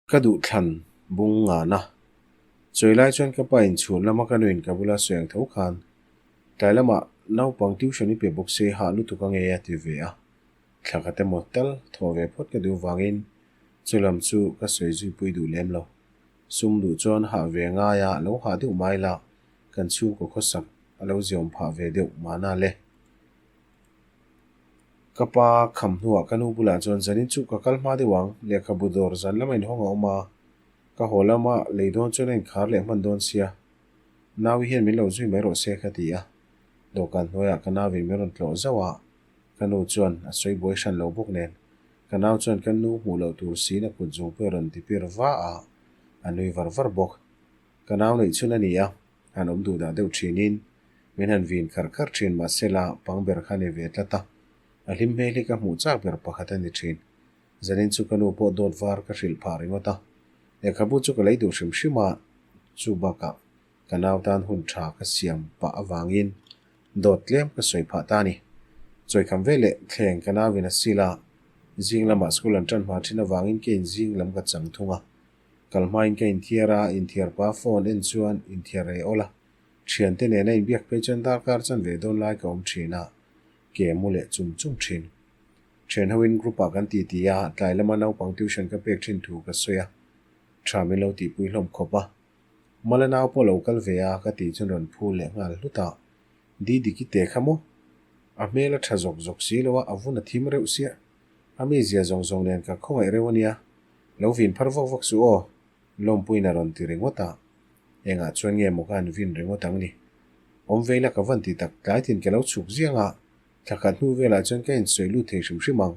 Ka duh thlan bung ngana. Chawi lai chuan ka pa in chhun lama ka nuin ka bula sawi ang tho khan tlai lamah naupang tuition i pe bawk se hah lutuk a ngei a ti ve a. Thla khat emaw tal thawh ve phawt ka duh vangin chu lam chu ka sawi zui pui duh lem lo. Sum duh chuan hah ve ngaia lo hah deuh mai la kan chhungkaw khawsak a lo ziawm phah ve deuh mahna le. Ka pa kham hnuah ka nu bulah chuan zanin chu ka kal hma deuh ang, lehkhabu dawr zan lama inhawng a awm a, ka haw lama lei dawn chuan a inkhar leh hman dawn sia, Naui hian min lo zui mai rawh se ka ti a, dawhkan hnuaiah ka nauin min rawn tlawh zauh a, ka nu chuan a sawi buai hran lo bawk nen, ka nau chuan ka nu hmuh loh tur siin a kut zung pawh a rawn ti pir va a, a nui var var bawk. Ka nau neih chhun a ni a, han awm duh dah deuh thinin min han vin kharh kharh thin mahsela pang ber kha ni ve tlat a, a hlim hmel hi ka hmuh chak ber pakhat a ni thin. Zanin chu ka nu pawh dawt var ka hrilh phah ringawt a, lehkhabu chu ka lei duh hrim hrim a, chu bakah ka nau tan hun tha ka siam pah avangin dawt tlem ka sawi phah ta a ni. Chawikham ve leh thleng ka nauin a sil a, zing lamah school an tan hma thin avangin keiin zing lam ka chang thung a, Kal hmain ka inthiar a, inthiar pa phone en chuan inthiar rei awl a. Thiante nena inbiak phei chuan darkar chan ve dawn lai ka awm thin a, ke mu leh chum chum thin. Thian hoin group ah kan ti ti a, tlai lama naupang tuition ka pek thin thu ka sawi a, tha min lo tihpui hlawm khawp a. Mala nau pawh lo kal ve a ka tih chuan rawn phul leh nghal hlut a, Didiki te kha maw? A hmel a tha zawk zawk si lo a, a vun a thim reuh sia. A mi zia zawng zawng nen ka khawngaih reuh a nia. Lo vin phar vak vak suh aw, Lawmpuiin a rawn ti ringawt a. Engah chuan nge maw ka han vin ringawt ang ni? Awm vei la ka van ti tak, tlai tin ka lo chhuk ziang a, thla khat hnu velah chuan ka insawi lut thei hrim hrim ang,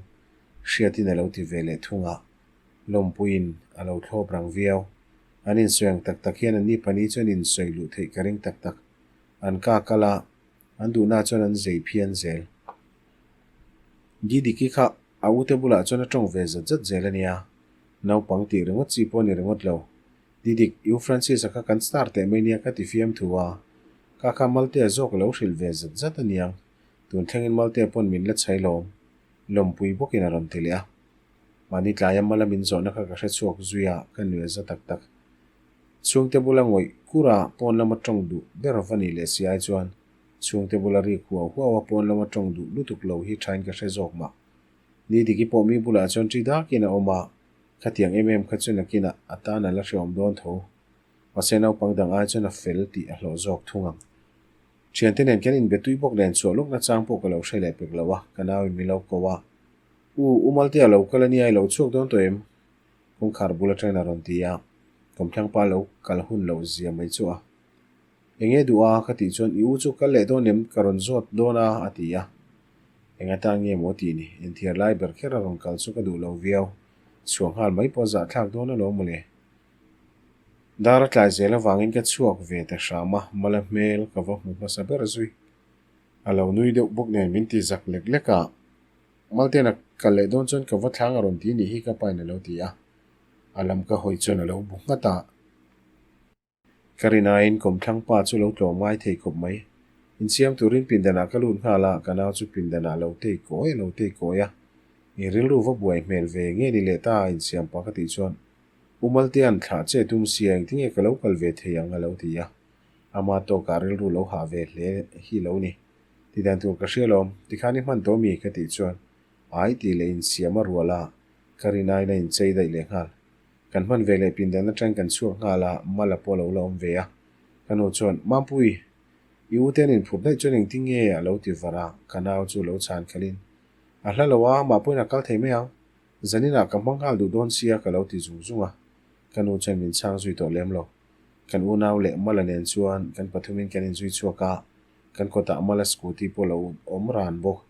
Hriatin a lo ti ve leh thung a. Lawmpuiin a lo thlawp rang viau. An insawi ang tak tak hian anni pahnih chuan insawi luh theih ka ring tak tak. An ka kal a, an duhna chuan an zei phian zel. Didiki kha a ute bulah chuan a tawng ve zat zat zel a nia. Naupang tih ringawt chi pawh a ni ringawt lo. Didik, U Francis-a kha kan star teh mai nia ka ti fiam thu a. Ka kha Maltea zawk a lo hrilh ve zat zat a niang. Tun thlengin Maltea pawn min la chhai lawm. Lawmpui bawkin a rawn ti leh a. Mahni tlaia mala min zawhna kha ka hre chhuak zui a, ka nuih a za tak tak. Chhungte bula ngawih kura pawn lama tawng duh ber va nih leh si ai chuan Chhungte bula rik huau huau a pawn lama tawng duh lutuk lo hi thain ka hre zawk mah. Ni diki pawh mi bulah chuan ṭi dakin a awm a, khatiang em em kha chu nakinah a tan a la hreawm dawn tho. Mahse naupang dang ai chuan a fel tih a hlawh zawk thung ang. Thiante nen kan inbe tui bawk nen chhuah lawkna chang pawh ka lo hre leh pek lo a, ka nauin min lo ko a. U, u Maltea lo kal a nia i lo chhuak dawn tawh em? Kawngkhar bul atangin a rawn ti a, kawmthlangpa lo kal hun loh zia mai chu a. Enge duh a? Ka tih chuan i u chu kal leh dawn em? Ka rawn zawt dawn a, a ti a. Eng atan nge maw tih ni? Inthiar lai ber kher a rawn kal chu ka duh lo viau. Chhuah nghal mai pawh zahthlak dawn alawm mawle. Dar a tlai zel avangin ka chhuak ve ta hram a, mala hmel ka va hmu hmasa ber zui. A lo nui deuh bawk nen min ti zak lek lek a, Malten a kal leh dawn chuan ka va thlang a rawn ti nih hi ka pain a lo ti a. A lam ka hawi chuan a lo bu nghat a. Ka rinaiin kawmthlang pa chu lo tlawm ngai thei khawp mai. Insiam turin pindanah ka lut nghal a, ka nau chu pindanah lo tei kawi a lo tei kawi a. I rilru va buai hmel ve nge ni leh ta a insiam pah ka tih chuan U Maltea'n thlah che tum sia engtinge ka lo kal ve thei ang a lo ti a. Ama tawkah rilru lo hah ve hle hi lo ni. Tidan tur ka hria lawm, tikhan i hman tawh mi ka tih chuan ai tih leh insiam a rual a, ka rinaiin a inchei daih leh nghal. Kan hman ve leh pindan atang kan chhuak nghal a, Mala pawh a lo la awm ve a. Ka nu chuan, Mampui, i u te an inphurh daih chuan engtin nge? a lo ti var a, ka nau chu lo chhan khalhin, A hla lo a, amah pawhin a kal thei mai ang. Zaninah ka hmang nghal duh dawn sia ka lo ti zung zung a. Ka nu chuan min chhang zui tawh lem lo. Kan unau leh Mala nen chuan kan pathumin kan inzui chhuak a, kan kawtah Mala scooty pawh lo awm ran bawk.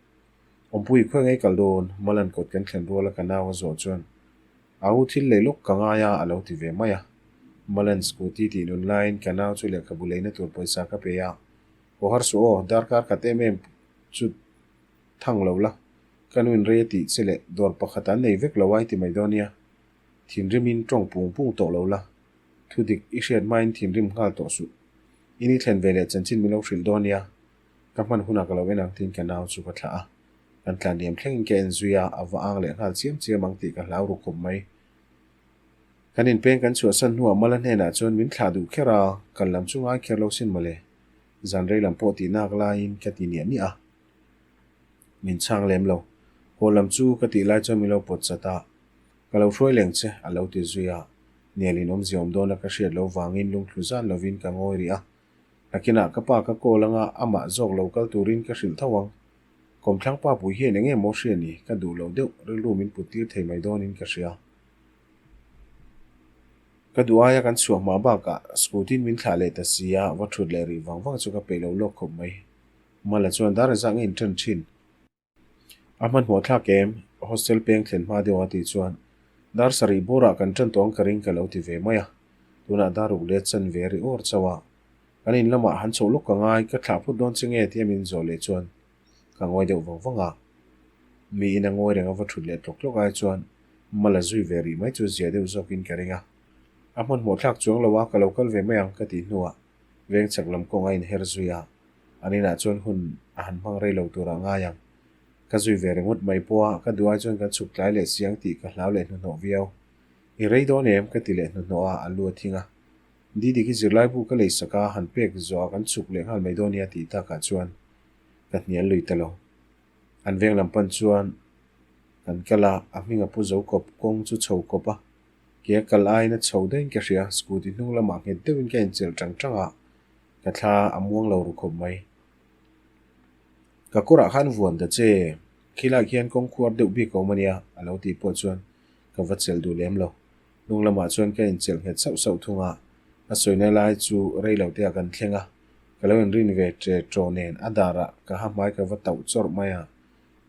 Awmpui khawi ngei kal dawn, Mala'n kawt kan thlen ruala ka nau a zawh chuan, Au thil lei lawk ka ngai a, a lo ti ve mai a. Malan scooty tih nun laiin ka nau chu lehkhabu leina tur pawisa ka pe a, Haw har suh aw, darkar khat em em chu thang lo la, ka nuin rei a tih che leh dawr pakhat an nei vek lo ai ti mai dawn nia. Thinrimin tawng pung pung tawh lo la, thu dik i hriat hmain thinrim nghal tawh suh. I ni thlen ve leh chanchin min lo hrilh dawn nia, ka hman hunah ka lo en ang tiin ka nau chu ka thlah a. Kan tlan liam thlengin ka en zui a, a va ang leh nghal chiam chiam ang tih ka hlau ru khawp mai. Kan inpeng kan chhuahsan hnuah Mala hnenah chuan min thlah duh kher a, kal lam chu ngai kher lo sin mawle. Zan rei lam pawh tih nak laiin ka ti niah niah a. Min chhang lem lo. Haw lam chu ka tih lai chuan min lo pawt chat a, Ka lo hruai leng che, a lo ti zui a. Nialin awmzia awm dawna ka hriat lo vangin lungthlu zan lovin ka ngawi rih a. Nakinah ka pa ka call anga amah zawk lo kal turin ka hrilh tho ang. Kawmthlang pa pui hian eng nge maw hria ni, ka duh lo deuh, rilru min put tir thei mai dawnin ka hria. Ka duh aia kan chhuah hma bakah scooty in min thlah leh ta si a, va thut leh rih vang vang chu ka peih lo lawk khawp mai. Mala chuan dar zah nge in ṭan ṭhin. A hmanhmawh thlak em? Hostel peng thlen hma deuh a tih chuan dar sarih bawrah kan ṭan tawh ang ka ring ka lo ti ve mai a. Tunah dar ruk let chan ve ri awr chauh a. Kan in lamah han chhoh lawk ka ngai, ka thlah phut dawn che nge tia min zawh leh chuan ka ngawi deuh vang vang a. Miin a ngawi reng a va ṭhut leh tlawk tlawk ai chuan mal a zui ve rih mai chu zia deuh zawkin ka ring a. A hmanhmawh thlak chuang lo a, ka lo kal ve mai ang ka tih hnuah veng chak lam kawng a inher zui a. An inah chuan hun a han hmang rei lo turah ngai ang. Ka zui ve ringawt mai pawh a, ka duai chuan kan chhuk tlai leh siang tih ka hlau leh hnuhnawh viau. I rei dawn em? ka ti leh hnuhnawh a, a lu a thing a. Didi khi zirlaibu ka lei sak a, han pek zawh a kan chhuk leh nghal mai dawn nia tih takah chuan ka hnial lui ta lo. An veng lam pan chuan kan kal a, a hming a pu zo kawp, kawng chu chho kawp a, ke a kal aiin a chho daihin ka hria, scooty hnung lamah nghet deuhin ka inchelh tang tang a, Ka thla a muang lo ru khawp mai. Ka kawrah khan vuan ta che, khilai khian kawng khuar deuh bik a awm a nia, a lo tih pawh chuan ka va chelh duh lem lo. Hnung lamah chuan ka inchelh nghet sauh sauh thung a, a sawina lai chu rei lo te ah kan thleng a, ka lo inrin ve tre ṭaw nen a darah ka ha hmai ka va tauh chawrh mai a,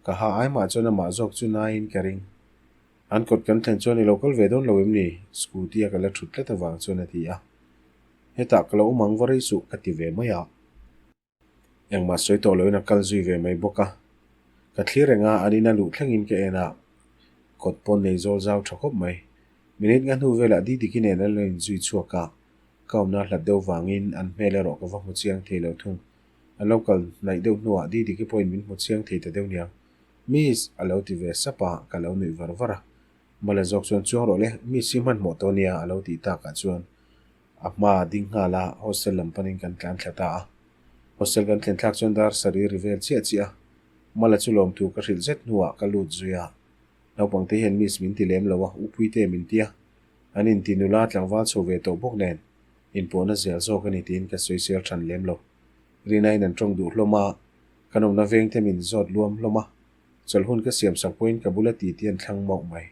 ka ha ai mah chuan amah zawk chu naiin ka ring. An kawt kan thlen chuan i lo kal ve dawn lo em ni? Scooty a ka la ṭhut tlat avang chuan a ti a. Hetah ka lo awm ang va rei suh ka ti ve mai a. Engmah sawi tawh loin a kal zui ve mai bawk a. Ka thlir reng a, an ina luh thlengin ka en a. Kawt pawn nei zawl zau tha khawp mai. Minute nga hnu velah Didiki nen an lo inzui chhuak a. Ka awmna hlat deuh vangin an hmel erawh ka va hmu chiang thei lo thung. An lo kal hnaih deuh hnuah Didiki pawhin min hmu chiang thei ta deuh niang. Miss! a lo ti ve sap a, ka lo nuih var var a. Mala zawk chuan chuang rawh le, miss hi hmanhmawh tawh nia a lo tih takah chuan a hma a ding nghal a, hostel lam panin kan tlan thla ta a. Hostel kan thlen thlak chuan dar sarih ri vel chiah chiah a, Mala chu lawmthu ka hrilh zet hnuah ka lut zui a. Naupangte hian miss min ti lem lo a, upuite min ti a. An inti nula tlangval chho ve tawh bawk nen, inpawhna zel zawk a ni tiin ka sawisel than lem lo. Rinain an tawng duh hlawm a, kan awmna vengte min zawt luam hlawm a. Chawlh hun ka siam sak pawhin ka bula ti ti an thlang mauh mai.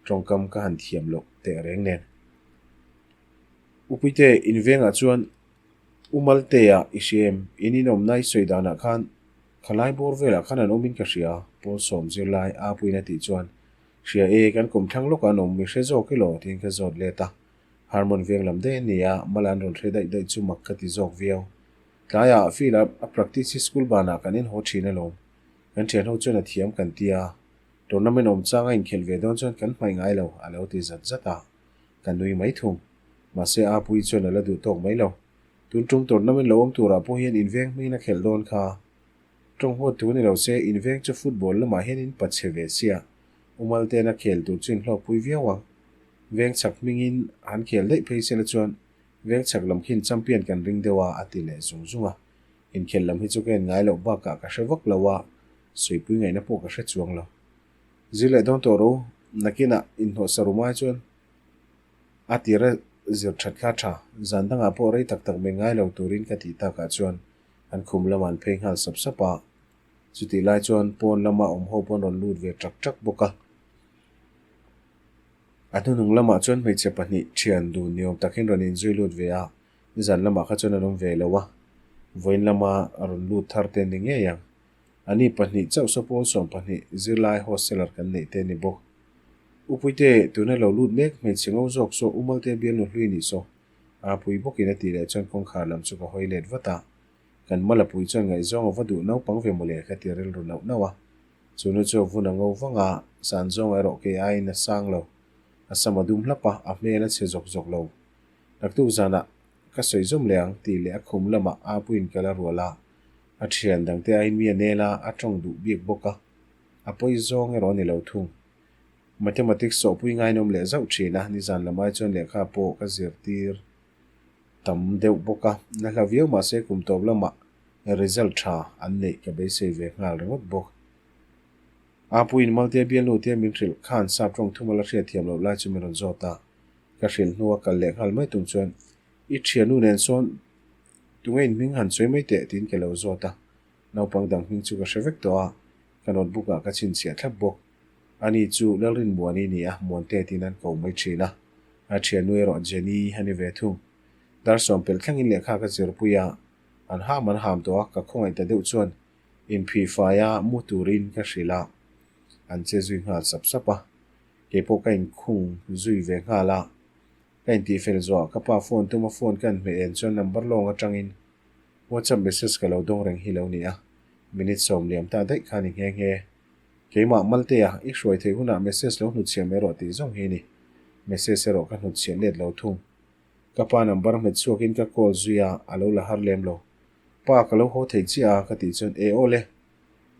Tawngkam ka han thiam loh teh reng nen. Upuite, in vengah chuan U Maltea i hria em? In inawmna i sawi danah khan khalai bawr velah khan an awmin ka hria, Paul sawm zirlai a puiin a tih chuan, Hria e, kan kum thlang lawkah an awm, mi hre zawk elaw? tiin ka zawt let a. Harmon veng lam daih a ni a, mala an rawn hre daih daih chu mak ka ti zawk viau. Tlaiah field-a a practice hi school banah kan inhaw thin alawm. Kan thianho chuan a thiam kan ti a, tournament awm chang a inkhelh ve dawn chuan kan hmaih ngai lo, a lo ti zat zat a, ka nui mai thung. Mahse a pui chuan a la duh tawk mai lo. Tun tum tournament lo awm turah pawh hian inveng hmingin a khelh dawn kha. Tawng huat thu ni lo se, inveng chu football lamah hian in pachhe ve sia, umal ten a khel tur chu inhlawkpui viau ang. Veng chak hmingin han khel daih phei sela chuan veng chak lam khian champion kan ring deuh a, a ti leh zung zung a. Inkhelh lam hi chu ka en ngai loh bakah ka hre vak lo a, suipui ngaihna pawh ka hre chuang lo. Zir leh dawn tawh ro, nakinah inhnawh sa rum ai chuan a tira zir that kha tha, zan dangah pawh rei tak tak mai ngai lo turin ka tih takah chuan an khum lamah an phei nghal sap sap a. Chutih lai chuan pawn lama awm ho pawh an rawn lut ve ṭak ṭak bawk a. A hnuhnung lamah chuan hmeichhe pahnih ṭhian dun ni awm takin rawn inzui lut ve a. Nizan lamah kha chuan an awm ve lo a, vawiin lama a rawn lut thar te ni ngei ang. Ani pahnih chauh saw pawl 12 zirlai hosteler kan neih te ni bawk. Upuite, tuna lo lut mek hmeichhe ngo zawk saw Umalte bialnu hlui nih saw a pui bawkin a tih leh chuan kawngkhar lam chu ka hawi let vat a. Kan mala pui chuan ngaihzawng a va duh naupang ve mawle ka ti rilru nauh nauh a. Chu nu chu a vun a ngo vang a, san zawng erawh kei aiin a sang lo. A sam a dum hlap a, a hmel a chhe zawk zawk lo. Naktuk zanah ka sawi zawm leh ang tih leh a khum lamah a puiin ka la rual a, a thian dangte aiin mi a nel a, a tawng duh bik bawk a, a pawi zawng erawh a ni lo thung. Mathematics sawhpui ngainawm leh zauh thin a, nizan lamai chuan lehkha pawh ka zirtir tam deuh bawk a, la hla viau mahse kum tawp lamah result tha an neih ka beisei ve nghal ringawt bawk. A puiin Maltea bialnu te min hrilh khan sap tawng thuma la hriat thiam loh lai chu min rawn zawt a, ka hrilh hnua kal leh nghal mai tum chuan I thiannu nen sawn tunge in hming han sawi mai teh tiin ka lo zawt a, naupang dang hming chu ka hre vek tawh a, ka notebook ah ka chhinchhiah thlap bawk. Ani chu Lalrinmuani ni a, Muante tiin an ko mai thin a, a thiannu erawh Jenny a ni ve thung. Dar sawm pelh thlengin lehkha ka zirpui a, an ham an ham tawh a, ka khawngaih ta deuh chuan inphih faia mu turin ka hrilh a, an che zui nghal sap sap a, keipawh ka inkhung zui ve nghal a, ka intihfel zawhah ka pa phone tuma phone ka an hmeh en chuan number lawng atangin WhatsApp message ka lo dawng reng hi lo ni a, minute sawm liam ta daih kha ni nghe nghe. Keimah Maltea, i hruai theih hunah message lo hnutchhiah mai rawh tih zawng hi a ni. Message erawh ka hnutchhiah let lo thung. Ka pa number hmet chhuakin ka call zui a, a lo la har lem lo. Pa, ka lo haw thei chiah a, ka tih chuan, E aw le.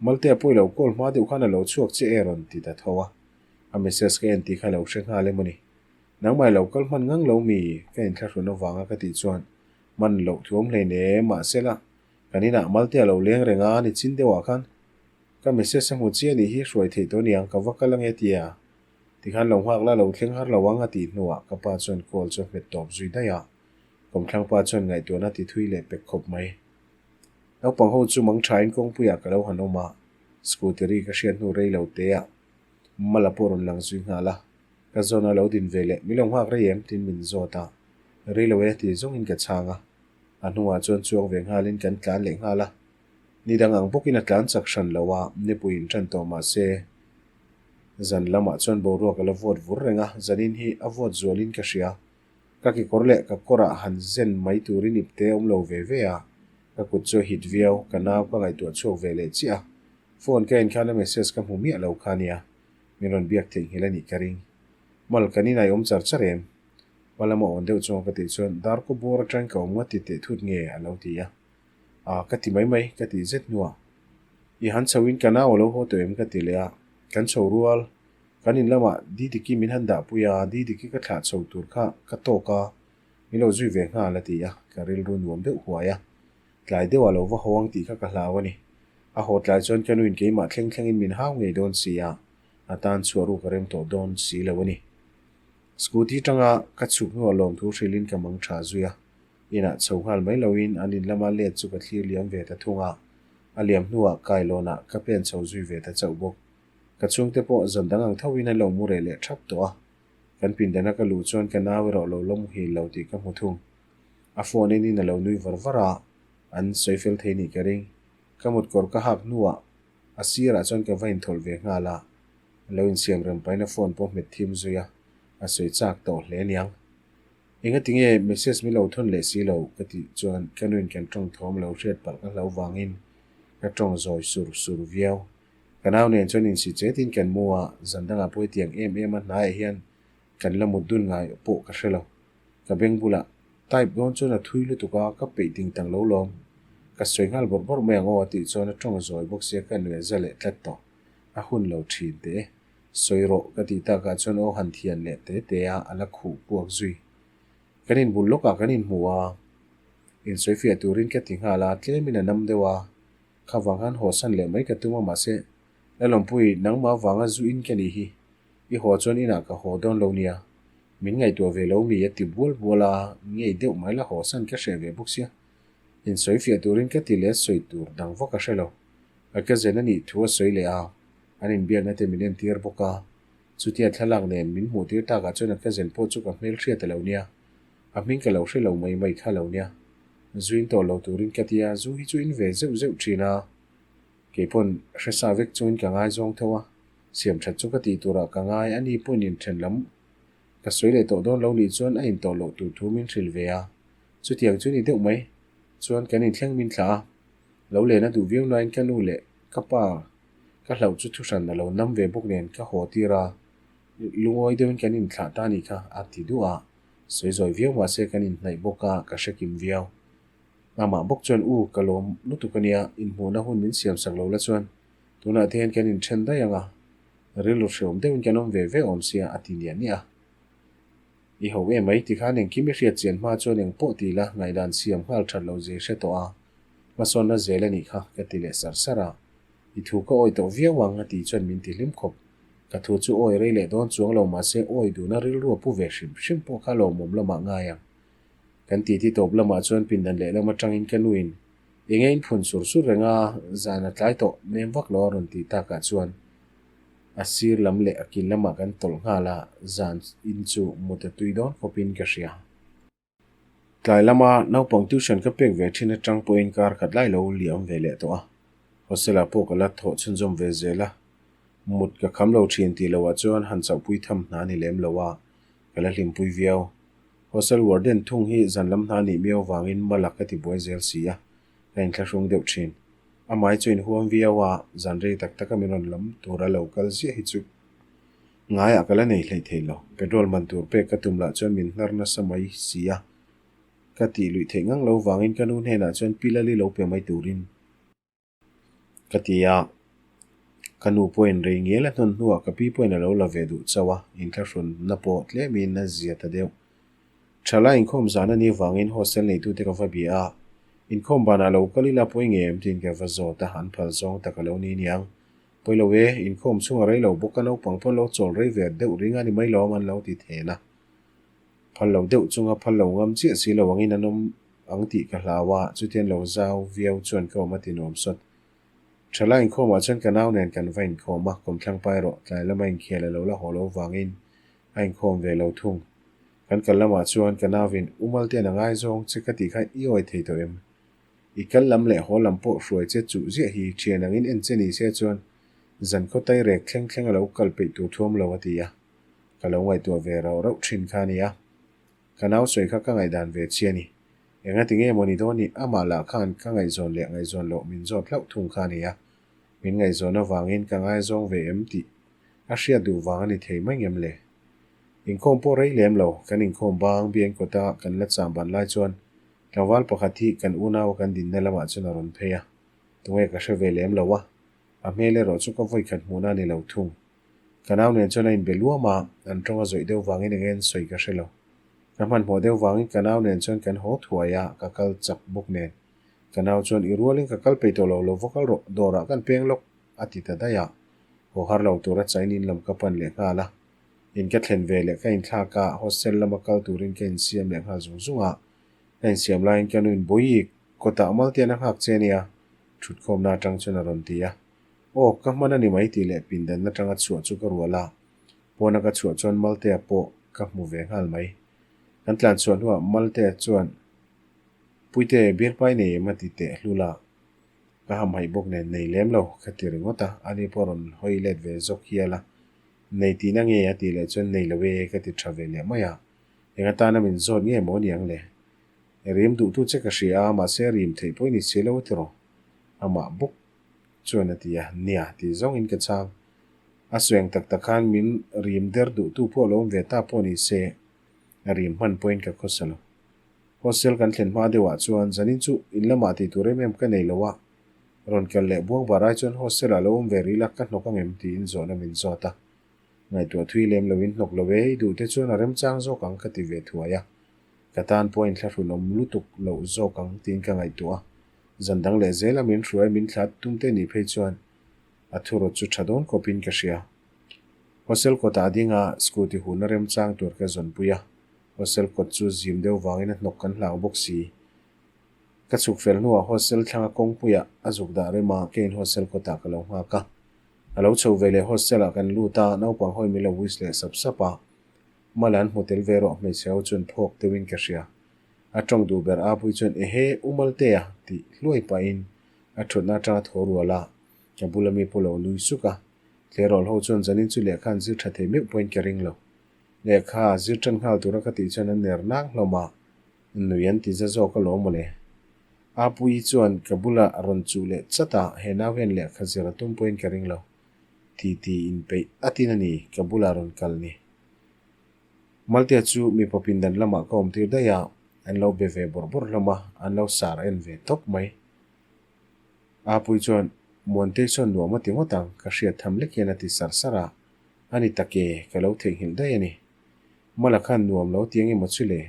Maltea pawh i lo call hma deuh khan a lo chhuak chiah e rawn ti ta tho a. A message ka en tih kha lo hre nghal em a ni. Nangmah i lo kal hman ngang lo mi? Ka inthlahrun avanga ka tih chuan, Man loh thuam hleinem, mahsela, kan inah Maltea lo leng reng a, ni chin deuhah khan Ka message a hmu chiah nih hi hruai theih tawh niang ka va kal ange tia. Tikhan lo nghak la lo thleng har lo ang a tih hnuah ka pa chuan call chu a hmet tawp zui daih a. Kawmthlang pa chuan ngaihtuahna ti thui leh pek khawp mai. Naupang ho chu mang thain kawngpuiah ka lo han awm a, scooter i ka hriat hnu rei lo te ah Mala pawh rawn lang zui nghal a. Ka zawn a lo din ve leh mi lo nghak rei em tiin min zawt a, rei lo e ti zawngin ka chhang a. A hnungah chuan chuang ve nghalin kan tlan leh nghal a. Ni dang ang bawkin a tlan chak hran lo a, nipui in tan tawh mah se zan lamah chuan boruak a la vawt vur reng a, zanin hi a vawt zualin ka hria. Ka kekawr leh ka kawrah han zen mai turin ipte a awm lo ve ve a, ka kut chu a hit viau, ka nau ka ngaihtuah chhuak ve leh chiah a, phone ka en khan a message ka hmu miah lo kha nia, min rawn biak theihnghilh a nih ka ring. Mal kan inai awm char char em? Hma lama awn deuh chunga ka tih chuan darkaw bawr atangin ka awm ngat ti teh thut nge a lo ti a. A, ka ti mai mai, ka tih zet hnuah. I han chho in ka nau a lo haw tawh em ka ti leh a, kan chho rual. Kan in lamah Didiki min han dah pui a, Didiki ka thlah chho tur kha ka tawk a, min lo zui ve nghal a ti a, ka rilru nuam deuh huai a. Tlai deuhah lo va haw ang tih kha ka hlau a ni. A haw tlai chuan ka nuin keimah thleng thlengin min hau ngei dawn si a, a tan chhuah ruk a rem tawh dawn si lo a ni. Scooty tanga ka chhuk hnuah lawmthu hrilhin ka mang tha zui a. Inah chho nghal mai loin an in lama let chu ka thlir liam ve ta thung a, a liam hnuah kailawnah ka pen chho zui ve ta chauh bawk. Ka chhungte pawh zan dang ang thoin an lo mu reh leh thap tawh a, kan pindana ka luh chuan ka nau erawh lo la muhil lo tih ka hmu thung. A phone enin a lo nui var var a, an sawi fel thei nih ka ring. Ka mutkawr ka hak hnuah a sirah chuan ka va inthawlh ve nghal a, a lo insiam rem pahin a phone pawh hmet thim zui a, a sawi chak tawh hle aniang. Engati nge message min lo thawn leh si lo ka tih chuan ka nuin kan tawng thawm lo hriat palh ka hlo vangin ka tawng zawi sur sur viau. Ka nau nen chuan insi chetin kan mu a, zan dangah pawh hetiang em em a hnaiah hian kan la mut dun ngai pawh ka hre lo. Ka beng bulah type dawn chuan a thui lutuk a, ka peih ding tang lo lawm. Ka sawi nghal bawrh bawrh mai ang aw a tih chuan a tawng zawi bawk sia ka nuih a za leh tlat tawh. A hun lo thin teh e. Sawi rawh ka tih takah chuan aw han thian leh te te a, a la khuh puak zui. Kan inbul lawkah kan inhmu a, insawi fiah turin ka ti nghal a, tlemin a nam deuh a, kha vang khan haw san leh mai ka tum a mahse Lalawmpui nangmah vanga zu in ka nih hi, i haw chuan inah ka haw dawn lo nia, min ngaihtuah ve lo mi a ti bual bual a, ngei deuh mai la haw san ka hreh ve bawk sia. Insawi fiah turin ka ti leh sawi tur dang vak a hre lo. A ka zen a nih thu a sawi leh a. An inbiakna te min entir bawk a, chutia thlalak nen min hmuh tir takah chuan a cousin pawh chu ka hmel hriat a lo nia, a hming ka lo hre lo mai mai kha lo nia. Zu in tawh lo turin ka tia, zu hi chu in ve zeuh zeuh thin a, keipawn hre sa vek chungin ka ngaizawng tho a, siam that chu ka tih turah ka ngai, ani pawhin inthen lam ka sawi leh tawh dawn lo nih chuan a intawh loh tur thu min hrilh ve a, chutiang chu ni deuh mai chuan kan inthleng min thlah a. Lo len a duh viau nain ka nu leh ka pa ka hlauh chu thuhran a lo nam ve bawk nen ka haw tir a, lungawi deuhin kan inthlah ta nih kha a ti duh a, sawi zawi viau mah se kan inhnaih bawk a, ka hre kim viau. Amah bawk chuan u ka lawm lutuk a nia, inhmuhna hun min siam sak lo la chuan tunah te hian kan inthen daih ang a. Rilru hreawm deuhin kan awm ve ve awm sia a ti niah niah a. I ho em mai tikhan engkim i hriat chian hma chuan eng pawh ti la ngaihdan siam nghal that lo zia i hre tawh a, hmasawnna zel a nih kha ka ti leh sar sar a. I thu ka awi tawh viau ang a tih chuan min ti hlim khawp. Ka thu chu awi rei leh dawn chuang lo mahse awi duhna rilru a pu ve hrim hrim pawh kha lawmawm lamah ngai ang. Kan titi tawp lamah chuan pindan lehlam atangin ka nuin eng nge in phun sur sur reng a, zan a tlai tawh nem vak lo a rawn tih takah chuan a sir lam leh a kil lamah kan tawlh nghal a, zan in chu mut a tui dawn khawpin ka hria. Tlai lama naupang tuition ka pek ve thin atang pawhin kar khat lai lo liam ve leh tawh a, hostel ah pawh ka la thawh chhunzawm ve zel a, mut ka kham lo thin tih loh ah chuan han chauhpui tham hna ni lem lo a, ka la hlimpui viau. Hostel warden thung hi zan lam hna nih miau vangin mala ka ti buai zel si a, ka inthlahrung deuh thin. Amai chu inhuam viau a, zan rei tak taka min rawn lam tur a lo kal ziah hi chu Ngaiah ka la nei hleih thei lo. Petrol man tur pek ka tum lah chuan min hnar nasa mai si a. Ka tih luih theih ngang lo vangin ka nu hnenah chuan pi Lali lo pe mai turin ka ti a. Ka nu pawhin rei ngial a hnawn hnuah ka pi pawhin a lo la ve duh chauh a, inthlahrunna pawh tlemin a zia ta deuh. Thalai inkhawm zan a nih vangin hostel neitute ka va bia a, inkhawm banah lo kal ila pawi ngei em tiin ka va zawt a, an phal zawng tak a lo ni niang. Pawi lo e, inkhawm chhung a rei lo bawk a naupang pawn lo chawl rei ve deuh ring a ni mai lawm an lo ti then a. Phal lo deuh chunga phal lo ngam chiah si lo angin an awm ang tih ka hlau a, chutian lo zau viau chuan ka awm a ti nuam sawt. Thalai inkhawmah chuan ka nau nen kan va inkhawm a, kawmthlang pa erawh tlai lama inkhel a lo la haw lo vangin a inkhawm ve lo thung. Kan kal lamah chuan ka nauin U Maltean a ngaizawng che ka tih kha i awi thei tawh em? I kal lam leh haw lam pawh hruai che chuh ziah hi thian angin en che ni se chuan zan khaw tai rek thleng thleng a lo kal peih tur thuam lo a ti a. Ka lo ngaihtuah ve rauh rauh thin kha a nia. Ka nau sawi kha ka ngaihdan ve chi a ni. Engati nge maw ni dawn ni amah lah khan ka ngaihzawn leh ngaihzawn loh min zawt hlauh thung kha a nia. Min ngaihzawn avangin ka ngaizawng ve em tih a hriat duh vang a ni thei mai ngem le. Inkhawm pawh rei lem lo, kan inkhawm bang biain kawta kan la cham ban lai chuan Tlangval pakhat hi kan unau kan dinna lamah chuan a rawn phei a, tunge ka hre ve lem lo a, a hmel erawh chu ka vawikhat hmuhna a ni lo thung. Ka nau nen chuan a inbe luam a, an tawng a zawih deuh vangin eng en sawi ka hre lo. Ka hmanhmawh deuh vangin ka nau nen chuan kan haw thuai a, ka kal chak bawk nen. Ka nau chuan i rualin ka kal peih tawh lo, lo va kal rawh, dawrah kan peng lawk, a ti ta daih a. Haw har lo tura chain in lam ka pan leh nghal a. In ka thlen ve leh ka inthlak a, hostel lama kal turin ka insiam leh nghal zung zung a. Ka insiam laiin ka nuin Bawihi, kawtah Maltian a nghak che ania, thutkhawmna atang chuan a rawn ti a. Aw, ka hman a ni mai tih leh pindan atanga chhuah chu ka rual a. Pawna ka chhuah chuan Maltea pawh ka hmu ve nghal mai. Kan tlan chhuah hnuah Maltea chuan, Puite, bialpai nei em a ti teh hlul a. Ka hamhaih bawk nen nei lem lo, ka ti ringawt a, ani pawh a rawn hawi let ve zawk hial a. Nei tihna nge a tih leh chuan nei lo e ka ti tha ve leh mai a. Eng atana min zawt nge maw niang le? Rim duhtu che ka hria a, mahse rim theih pawh i ni si lo a tiraw? Amah bawk chuan a ti a, nia tih zawngin ka chhang. A sueng tak tak khan min rim der duhtu pawh lo awm ve ta pawh ni se, rim hman pawhin ka khawsa lo. Hostel kan thlen hma deuhah chuan zanin chu in lamah tih tur em em ka nei lo a, rawn kal leh buang bar ai chuan hostel ah lo awm ve rih la ka hnawk angem tiin zawhna min zawt a. Ngaihtuah thui lem loin hnawk lo e, i duh te chuan a remchang zawk ang ka ti ve thuai a. Ka tan pawh a inthlahrun awm lutuk loh zawk ang tiin ka ngaihtuah a. Zan dang leh zela min hruai min thla tum te nih phei chuan a thurawt chu tha dawn khawpin ka hria. Hostel kawtah a ding a, scooty hunna remchang tur ka zawnpui a. Hostel kawt chu zim deuh vangin a hnawk kan hlau bawk si. Ka chhuk fel hnuah hostel thlanga kawngpuiah a zuk dah rem a, keiin hostel kawtah ka lo nghak a. A lo chho ve leh hostel ah kan lut a, naupang hawi min lo wish leh sap sap a. Mala an hmu tel ve rawh hmeichhe ho chuan phawk deuhin ka hria. A tawng duh ber Apui chuan Ehe, U Maltea tih hluai pahin a thutna atanga thaw rual a, ka bula mi pawh lo nui suk a. Tleirawl ho chuan zanin chu lehkha an zir tha thei meuh pawhin ka ring lo. Lehkha zir tan nghal tura ka tih chuan an ner nang hlawm a, nui an ti za zawk alawm mawle. Apuii chuan ka bula rawn chuh leh chat a, he nau hian lehkha zir a tum pawhin ka ring lo. Ti ti inpeih atin a ni, ka bula rawn kal ni. Maltea chu mipa pindan lamah ka awm tir daih a, an lo be ve bawrh bawrh hlawm a, an lo sar en ve tawp mai. Apuii chuan, Muantei chuan nuam a ti ngawt ang, ka hriat tham lek hian a ti sar sar a. A ni tak e, ka lo theihnghilh daih a ni. Mala khan nuam lo ti eng emaw chu le?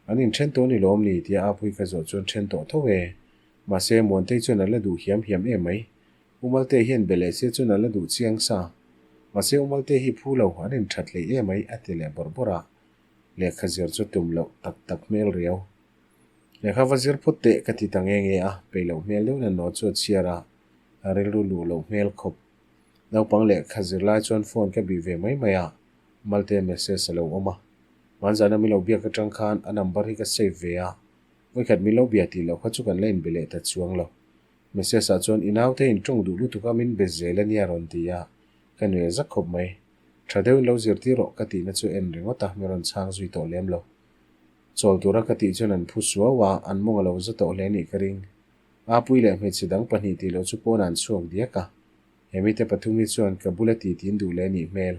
An inthen tawh ni lawm ni? tia Apuii ka zawh chuan then tawh tho e. Mahse, Muantei chuan a la duh hiam hiam em mai. U Malte hian be leh se chuan a la duh chiang sa. Mahse, U Malte hi phu lo, an inthat hleih em mai, a ti leh bawrh bawrh a. Lehkha zir chu tum loh tak tak hmel riau. Lehkha va zir phawt teh ka ti ta nge nge a, peih loh hmel deuhin a naw chu a chhiar a, a rilru luh loh hmel khawp. Naupang lehkha zir lai chuan phone ka bih ve mai mai a, Malte message a lo awm a. Hmanzana min lo biak atang khan a number hi ka save ve a, vawikhat min lo bia tih loh kha chu kan la inbe leh ta chuang lo. Message ah chuan i naute in tawng duh lutuk a min be zel a nia rawn ti a, ka nuih zak khawp mai. Tha deuhin lo zirtir rawh ka tihna chu en ringawt a, min rawn chhang zui tawh lem lo. Chawl tura ka tih chuan an phu suau a, an mawng a lo za tawh hle nih ka ring. Apui leh hmeichhe dang pahnih tih loh chu pawnah an chhuak diak a. He mite pathum hi chuan ka bula ti tin duh leh nih hmel.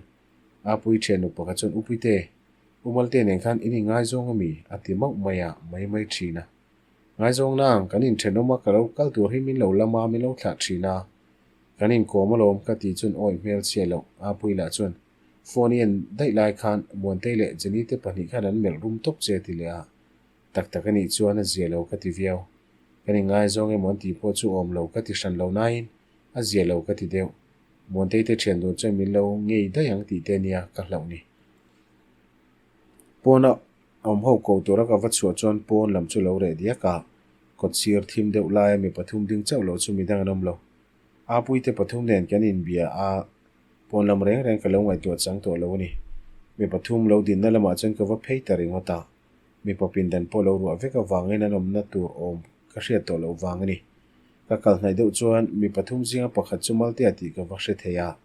Apui thiannu pakhat chuan Upuite, U Malte nen khan in ingaizawng ami? a ti mauh mai a, mai mai thin a. Ngaizawng nang, kan inthenawm a, ka lo kal tur hi min lo lam a, min lo thlah thin a. Kan inkawm alawm ka ti chuan awi hmel chhia loh. Apui lah chuan phone i en daih lai khan Muantei leh Jenny te pahnih khan an melh rum tawp che a ti leh a. Tak tak a nih chuan a zia lo ka ti viau. Kan ingaizawng emaw an tih pawh chu awm lo ka ti hran lo nain a zia lo ka ti deuh. Muantei te thian dun chuan min lo ngei daih ang tih te nia ka hlauh ni. Pawna awm ho ko tura ka va chhuah chuan pawn lam chu lo reh diak a, kawt sir thim deuh laia mi pathum ding chauh lo chu midang an awm lo. Apui te pathum nen kan inbia a, pawn lam reng reng ka lo ngaihtuah chang tawh lo a ni. Mi pathum lo dinna lamah chuan ka va phei ta ringawt a, mipa pindan pawh lo ruah vek avangin an awmna tur awm ka hriat tawh loh vang a ni. Ka kal hnaih deuh chuan mi pathum zinga pakhat chu Maltea tih ka va hre thei a,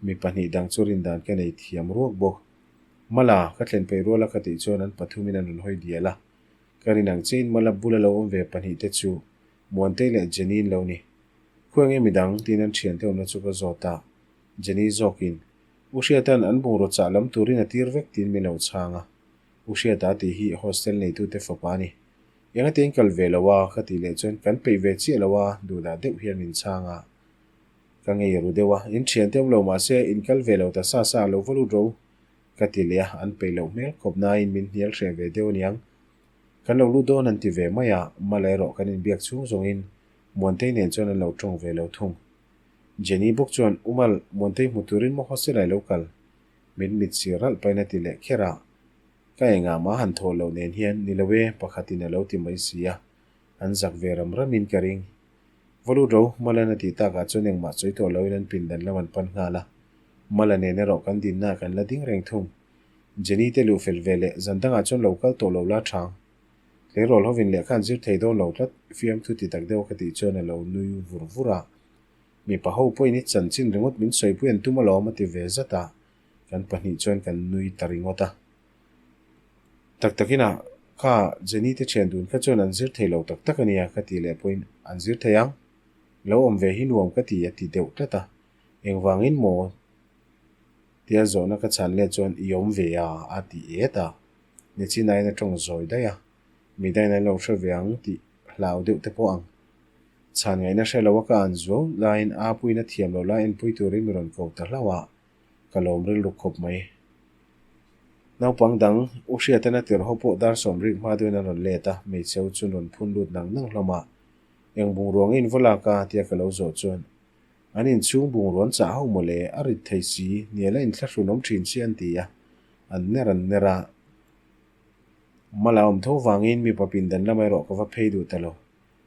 mi pahnih dang chu rindan ka nei thiam ruak bawk. Mala, ka thlen peih rual a ka tih chuan an pathumin an rawn hawi dial a. Ka rin ang chiahin Mala bula lo awm ve pahnih te chu Muantei leh Jenny in lo ni. Khawi nge midang? tiin an thiante awmna chu ka zawt a. Jenny zawkin, U Hriata'n an bungraw chah lam turin a tir vek tiin min lo chhang a. U Hriata tih hi hostel neitute fapa a ni. Enga te in kal ve lo a? ka tih leh chuan kan peih ve chiah lo a, duhdah deuh hian min chhang a. Ka ngei ru deuh a, in thiante awm lo mahse in kal ve lo ta sa sa a lo va lut ro ka ti leh a, an peih loh hmel khawp nain min hnial hreh ve deuh aniang. Kan lo lut dawn an ti ve mai a, Mala erawh kan inbiak chhung zawngin Muantei nen chuan an lo tawng ve lo thung. Jenny bawk chuan, U Mal, Muantei hmu turin maw hostel ah i lo kal? Min mit sir ralh pahin a ti leh kher a. Ka engah mah han thawh loh nen hian ni lo e, pakhatin a lo ti mai si a, an zak ve ram ramin ka ring. Valut ro, Malan a tih takah chuan engmah sawi tawh loin an pindan lam an pan nghal a. Mala nen erawh kan dinnaah kan la ding reng thung. Jenny te luh fel ve leh zan dangah chuan lo kal tawh lo la chang. Tleirawl hovin lehkha an zir thei dawn lo tlat, fiamthu ti tak deuh ka tih chuan a lo nui vur vur a. Mipa ho pawhin i chanchin ringawt min sawipui an tum alawm a ti ve zat a. Kan pahnih chuan kan nui ta ringawt a. Tak takin a, kha Jenny te thian dun kha chuan an zir thei lo tak tak a nia ka tih leh pawhin an zir thei ang. Lo awm ve hi nuam ka ti a ti deuh tlat a. Engvangin maw tia zawhna ka chhan leh chuan i awm ve a a ti et a. Nichinain a tawng zawi daih a, midangin an lo hre ve ang tih hlau deuh te pawh ang. Chhan ngaihna hre lo a ka an zuau laiin a puina thiam lo lai enpui turin mi rawn ko ta hlauh a. Ka lawm rilru khawp mai. Naupang dang, U Hriatan a tirh ho pawh dar sawm rik hma deuhin an rawn let a, hmeichhe ho chu an rawn phun lut nang nang hlawm a. Eng bungrua nge in va lak a? tia ka lo zawh chuan, An inchhung bungrua an chah ho mawle, a rit thei si, nial a inthlahrun awm thin si an ti a, an ner an ner a. Mala awm tho vangin mipa pindan lamah erawh ka va phei duh ta lo.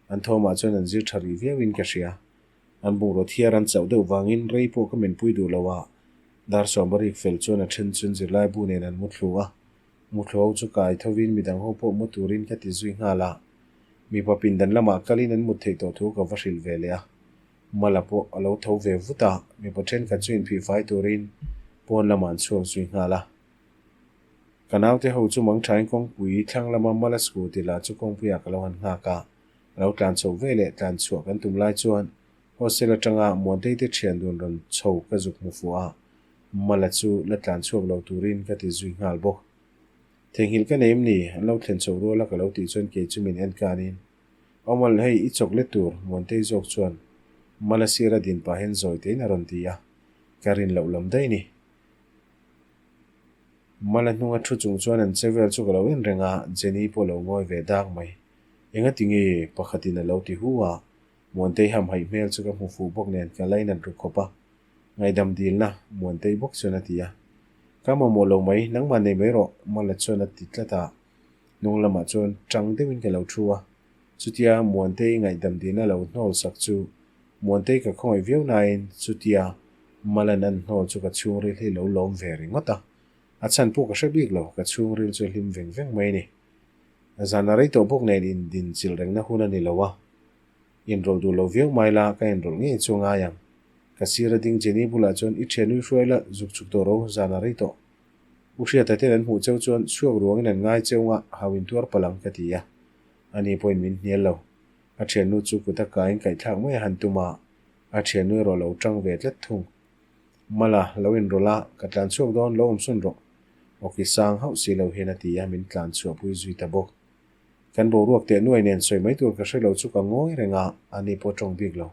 An thawmah chuan an zir tha rih viauin ka hria. An bungraw thiar an chauh deuh vangin rei pawh ka menpui duh lo a, dar sawm a rik fel chuan a then chun zirlaibu nen an mu thlu a, mu thlu ho chu kai thovin midang ho pawh mu turin ka ti zui nghal a, mipa pindan lamah kalin an mut theih tawh thu ka va hrilh ve leh a, Mala pawh a lo tho ve vut a, mipa thenkhat chu inphihfai turin pawn lamah an chhuak zui nghal a. Ka naute ho chu mangthain kawngpui thlang lama Mala scooty lah chu kawngpuiah ka lo han nghak a, A lo tlan chhoh ve leh tlan chhuah kan tum lai chuan hostel atanga Muantei te thian dun rawn chho ka zuk hmu fuh a, Mala chu la tlan chhuak lo turin ka ti zui nghal bawk. Theihnghilh ka nei em ni? An lo thlen chhoh rual a ka lo tih chuan kei chu min en kanin, Awmal hei i chawk let tur Muantei zawk chuan Mala sira din pahin zawi tein a rawn ti a, ka rin loh lam daih ni. Mala hnunga thu chung chuan an che vel chu ka lo en reng a, Jenny pawh lo ngawi ve dak mai. Engati nge? Pakhatin a lo ti hu a, Muantei hamhaih hmel chu ka hmu fuh bawk nen ka lainat ru khawp a. Ngaihdam dilna, Muantei bawk chuan a ti a. Ka mamawh lo mai, nangmah nei mai rawh, Mala chuan a ti tlat a. Hnung lamah chuan tang deuhin ka lo thu a. Chutia Muantei ngaihdam dilna lo hnawl sak chu Muantei ka khawngaih viau nain chutia Malan an hnawl chu ka chhungril hi lo lawm ve ringawt a. A chhan pawh ka hre bik lo, ka chhungril chu a hlim veng veng mai a ni. Zan a rei tawh bawk nen indin chilh rengna hun a ni lo a. Inrawlh duh lo viau mai la, ka inrawlh ngei chu ngai ang. Ka sir a ding Jenny bulah chuan i thianui hruai la, zuk chuk tawh ro, zan a rei tawh. U Hriata ten an hmuh cheu chuan chhuak ruangin an ngai cheu nga, hau intuar palh ang ka ti a. Ani pawhin min hnial lo. A thiannu chu kut a kaiin kaihthlak mai a han tum a, a thiannu erawh lo tang ve tlat thung. Mala, lo inrawlh a, ka tlan chhuak dawn, lo awmsawn rawh. Awki sang hauh si lo hian a ti a, min tlan chhuahpui zui ta bawk. Kan boruak teh nuai nen sawi mai tur ka hre lo chu ka ngawi reng a, ani pawh tawng bik lo.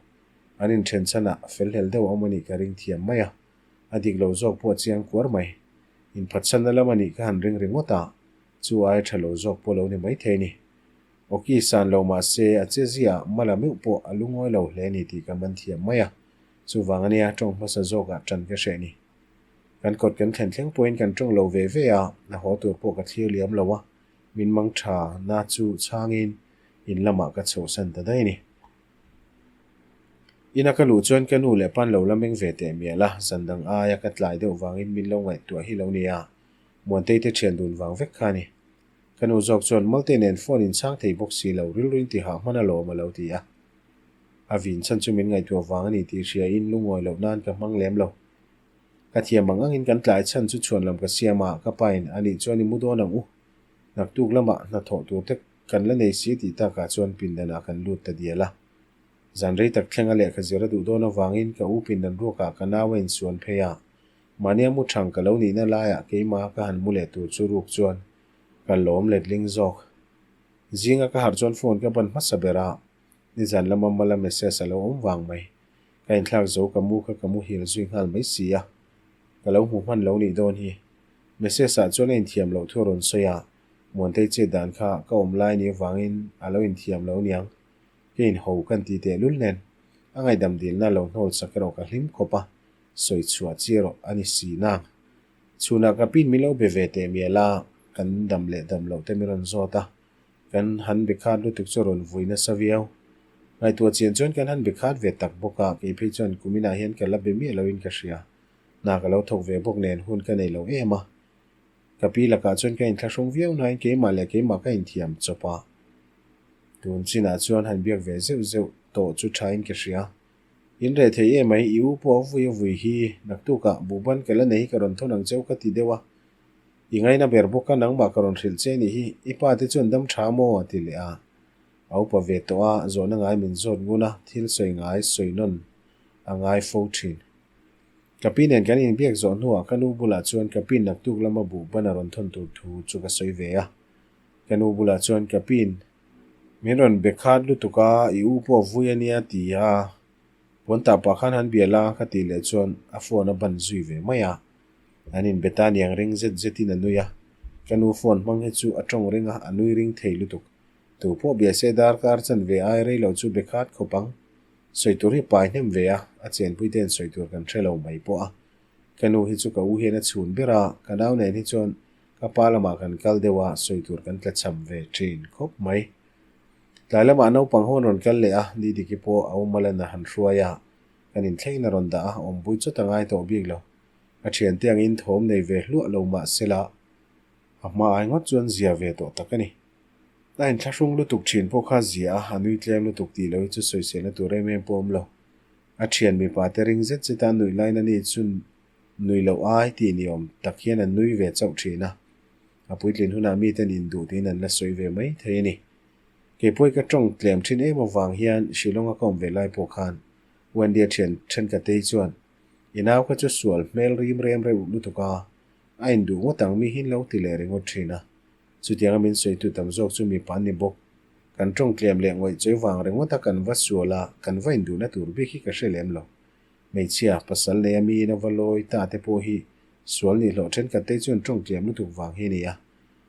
An inthen chhanah fel hlel deuh a awm a nih ka ring thiam mai a, a dik lo zawk pawh a chiang kuar mai. Inphatsanna lam a nih ka han ring ringawt a, chu aia tha lo zawk pawh lo ni maithei a ni. Awki san lo mah se a che ziah mala meuh pawh a lungawi lo hle a ni tih ka man thiam mai a, chuvang a nia tawng hmasa zawkah tan ka hreh ni. Kan kawt kan thlen thleng pawhin kan tawng lo ve ve a, a haw tur pawh ka thlir liam lo a, min mang tha na chu chhangin in lamah ka chhohsan ta daih a ni. Ina ka luh chuan ka nu leh pan lo la meng ve teh mial a, zan dang aia ka tlai deuh vangin min lo ngaihtuah hi lo nia, Muantei te thian dun vang vek kha a ni. Ka nu zawk chuan Malte nen phone in chhang thei bawk si lo, rilru in ti hah hman alawm a lo ti a. A vin chhan chu min ngaihtuah vang a ni tih hria in lungawi loh nan ka hmang lem lo. Ka thiam ang angin kan tlai chhan chu chhuan lam ka siam a, ka pa in a nih chuan i mu dawn ang u. Naktuk lamah hnathawh tur te kan la nei si tih takah chuan pindanah kan lut ta dial a. Zan rei tak thleng a lehkha zir a duh dawn avangin ka u pindan ruakah ka nau a insuan phei a, mahnia mu thang ka lo nihna laiah keimah ka han mu leh tur chu ruk chuan ka lawm letling zawk. Zinga ka harh chuan phone ka ban hmasa ber a, nizan lama mala message a lo awm vang mai. Ka inthlak zo ka mu kha ka muhil zui nghal mai si a, ka lo hmu hman lo nih dawn hi. Message ah chuan a inthiam loh thu a rawn sawi a, Muantei chet dan kha ka awm lai ni avangin a lo inthiam lo niang. Ka inho kan ti teh lul nen, a ngaihdam dilna lo hnawl sak erawh ka hlim khawp a, sawi chhuah chi erawh a ni si nang. Chhunah ka pin min lo be ve teh mial a, kan dam leh dam loh te min rawn zawt a, kan han be khat lutuk chu a rawn vui nasa viau. Ngaihtuah chian chuan kan han be khat ve tak bawk a, kei phei chuan kuminah hian ka la be miah loin ka hria. Hna ka lo thawk ve bawk nen hun ka nei lo em a. Ka pi lakah chuan ka inthlahrung viau nain keimah leh keimah ka inthiam chawp a. Tun chinah chuan han biak ve zeuh zeuh tawh chu thain ka hria. In reh thei em mai, i u pawh a vui a vui hi, naktukah buhban ka la nei hi ka rawn thawn ang cheu ka ti deuh a. I ngaina ber bawk a, nangmah ka rawn hrilh che nih hi, i pa te chuan dam tha maw? a ti leh a. A upa ve tawh a, zawhna ngai min zawt ngun a, thil sawi ngai sawi nawn a ngai fo thin. Ka pi nen kan inbiak zawh hnuah ka nu bulah chuan ka pin naktuk lama buhban a rawn thawn tur thu chu ka sawi ve a. Ka nu bulah chuan ka pin Min rawn be khat lutuk a, i u pawh vui a nia ti a, puan tah pah khan han bia la ka tih leh chuan a phone a ban zui ve mai a. An inbe ta niang ring zet zetin a nui a, ka nu phone hmang hi chu a tawng ring a, a nui ring thei lutuk. Tu pawh bia se darkar chan ve ai rei lo chu be khat khawp ang. Sawi tur hi pai hnem ve a, a chenpui ten sawi tur kan hre lo mai pawh a. Ka nu hi chu ka u hian a chhun ber a, ka nau nen hi chuan Ka pa lamah kan kal deuh a, sawi tur kan tla cham ve thin khawp mai. Tlai lamah naupang ho an rawn kal leh a, Didiki pawh a umalan a han hruai a, kan inthlengin a rawn dah a, awmpui chawt a ngai tawh bik lo. A thiante angin thawm nei ve hluah lo mah sela, a hma ai ngawt chuan zia ve tawh tak a ni. A inthlahrung lutuk thin pawh kha zia a, a nui tlem lutuk tih lo hi chu sawiselna tur em em pawh awm lo. A thian mipa te ring zet zet a nuih lain a ni chu Nui loh ai tih ni awm tak hian an nui ve chauh thin a, a puitlin hunah miten induh tiin an la sawi ve mai thei a ni. Keipawi ka tawng tlem thin em avang hian Shillong a ka awm ve lai pawh khan Wendy-a thian thenkhatei chuan i nau kha chu sual hmel rim rem reuh lutuk a, a induh ngawt ang mi hi lo ti leh ringawt thin a. Chutianga min sawitu tam zawk chu mipa an ni bawk. Kan tawng tlem leh ngawih chawi vang ringawt a kan va sual a, kan va induhna tur bik hi ka hre lem lo. Hmeichhia, pasal nei a miin a va lawi ta te pawh hi Sual nihlawh thenkhat te chuan tawng tliam lutuk vang hi a ni a.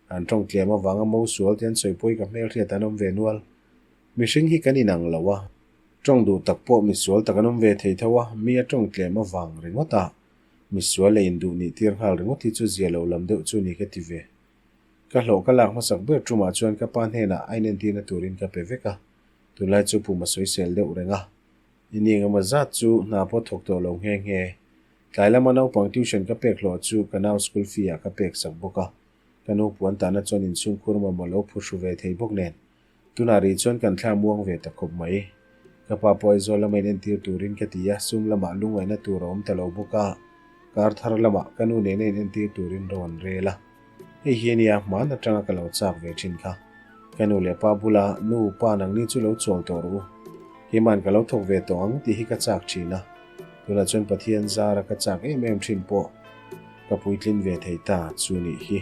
An tawng tliam avanga mo sual te an sawipawi ka hmelhriat an awm ve nual. Mihring hi kan inang lo a. Tawng duh tak pawh misual tak an awm ve thei tho a, mi a tawng tlem avang ringawt a. Misual leh induh nih tir nghal ringawt hi chu zia lo lam deuh chu ni ka ti ve. Ka hlawh ka lak hmasak ber tumah chuan ka pa hnenah a inentirna turin ka pe vek a, tunlai chu pum a sawisel deuh reng a. I ni engemaw zat chu hna pawh thawk tawh lo nghe nghe. Tlai lama naupang tuition ka pek hlawh chu ka nau school fee ah ka pek sak bawk a. Ka nu puan tahna chuan inchhungkhur mamawh lo phuhru ve thei bawk nen. Tunah rih chuan kan thla muang ve ta khawp mai. Ka pa pawh Aizawl lama in entir turin ka ti a, sum lamah lungngaihna tur a awm ta lo bawk a. Kar thar lamah ka nu nena in entir turin ro an rel a. Hei hi ania hman atanga ka lo chak ve thin kha. Ka nu leh pa bula nu pa nangni chu lo chawl tawh rawh u. Keiman ka lo thawk ve tawh ang tih hi ka chak thin a. Tunah chuan Pathian zara ka chak em em thin pawh ka puitlin ve thei ta chu nih hi.